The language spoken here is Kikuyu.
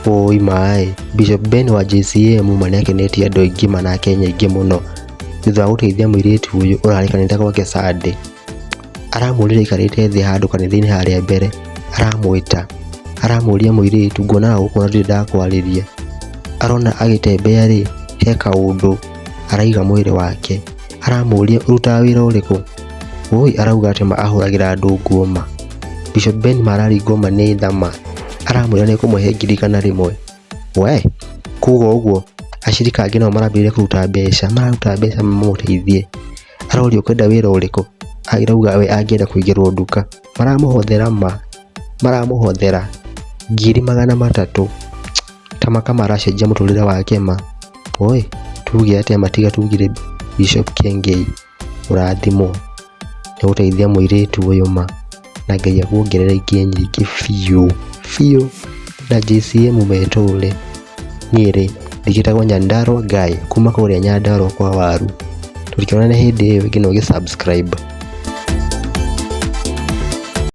Woi maĩ, Bishop Ben wa JCM ma nĩakenetie andũ aingĩ ma na akenya aingĩ mũno thutha wa gũteithia mũirĩtu ũyũ ũrarĩ kanitha gwake Sunday. Aramũrire aikarĩte thĩ handũ kanitha-inĩ harĩa mbere, aramwĩta, aramũria mũirĩtu nguonaga gũkũ na ndirĩ ndakwarĩria. Arona agĩtembea rĩ, he kaũndũ araiga mwĩrĩ wake, aramũria ũrutaga wĩra ũrĩkũ? Woi arauga atĩ ma ahũragĩra andũ nguo ma. Bishop Ben ma araringwo ma nĩ tha ma, aramwĩra nĩekũmũhe 100,000. We kuga ũguo acirika angĩ nao marambĩrĩria kũruta mbeca, mararuta mbeca mamũteithie. Arorio ũkwenda wĩra ũrĩkũ, arauga we angĩenda kũigĩrwo nduka. Maramũhothera ma, maramũhothera 300,000. Ta maka maracenjia mũtũrĩre wake ma. Oi tuge atĩa ma tiga tugire Bishop Kĩengei ũrathimwo nĩ gũteithia mũirĩtu ũyũ ma, na Ngai akuongerere ingĩ nyingĩ biũ biũ, na JCM metũre. Niĩ rĩ ndigĩtagwo Nyandarua Guy kuma kũrĩa Nyandarua kwa Waru. Tũtikĩonane hĩndĩ ĩyo ĩngĩ na ũgĩ subscribe.